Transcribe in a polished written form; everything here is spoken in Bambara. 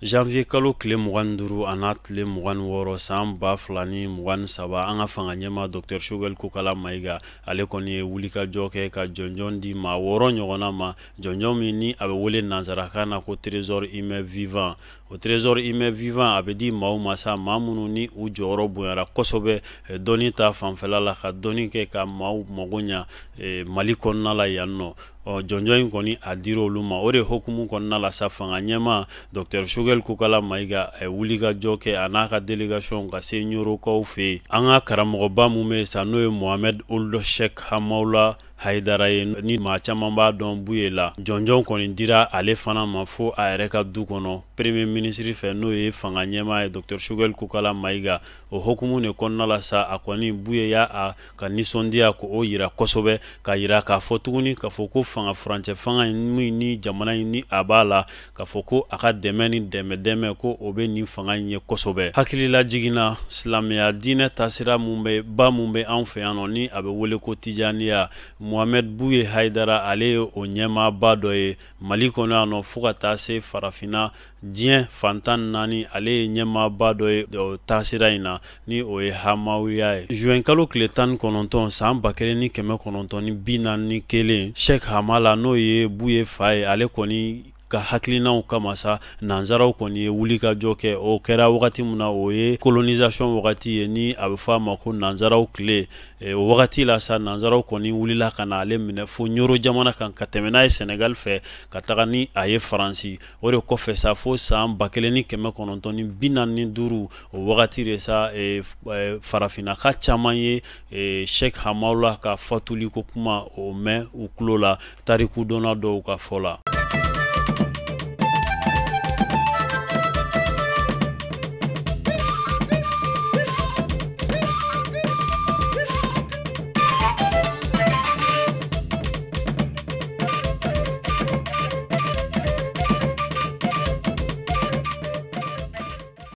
Janvier kalo tile 25 a n'a tile 26 san 2023, an ka fanga ɲɛmaa Docteur Choguel Kokala Maïga, ale kɔni ye wulikajɔ kɛ ka jɔnjɔn di maa 6 ɲɔgɔnna ma, jɔnjɔn min ni a bɛ wele nansarakan na ko trésor humain vivant. O trésor humain vivant, a bɛ di maaw ma sa, maa minnu ni u jɔyɔrɔ bonyara kosɛbɛ dɔnni ta fanfɛla la, ka dɔnni kɛ ka maaw mago ɲa Mali kɔnɔna la yan nɔ. Ɔ, jɔnjɔn in kɔni, a dira olu ma. O de hukumu kɔnɔna la sa, fanga ɲɛmaa Docteur Choguel Kokala Maïga a ye wulikajɔ kɛ, a n'a ka délégation, ka se Ɲorokaw fɛ yen. An ka karamɔgɔba mun bɛ sa, n'o ye Mohamed Ould Cheikh Hamaoula Haidara ye, ni maa caman b'a dɔn Buye la, jɔnjɔn kɔni dira ale fana ma fo a yɛrɛ ka du kɔnɔ, premier ministre fɛ, n'o ye fanga ɲɛmaa ye Docteur Choguel Kokala Maïga. O hukumu de kɔnɔna la sa, a kɔni Buye y'a a ka nisɔndiya ko o yira kosɛbɛ, ka yira k'a fɔ tuguni k'a fɔ ko fanga furancɛ fanga in min ni jamana in ni a b'a la, k'a fɔ ko a ka dɛmɛ ni dɛmɛ dɛmɛ ko o bɛ nin fanga in ye kosɛbɛ. Hakilila jiginna, silamɛya diinɛ taasira mun bɛ ba mun bɛ anw fɛ yan nɔ, ni a bɛ wele ko Tijaniya, Mohamed Buye Haidara, ale ye o ɲɛmaaba dɔ ye Mali kɔnɔ yan nɔ, fo ka taa se farafinna, diɲɛ fan 14, ale ye ɲɛmaaba dɔ ye o taasira in na, ni o ye Hamawuya ye. Juin kalo tile 19 san 1941, Cheikh Hamala, n'o ye Buye fa ye, ale kɔni ka hakilinaw kama sa, nanzaraw kɔni ye wulikajɔ kɛ. O kɛra wagati min na, o ye colonisation wagati ye, ni a bɛ fɔ a ma ko nanzaraw tile. O wagati la sa, nanzaraw kɔni wulila ka na ale minɛ fo Ɲoro jamana kan, ka tɛmɛ n'a ye Senegal fɛ, ka taga ni a ye Faransi. O de kɔfɛ sa, fo san 1945, o wagati de sa, farafinnaka caman ye Cheikh Hamaoula ka fatuli ko kuma o mɛn u tulo la, tariku dɔnna dɔw ka fɔ la.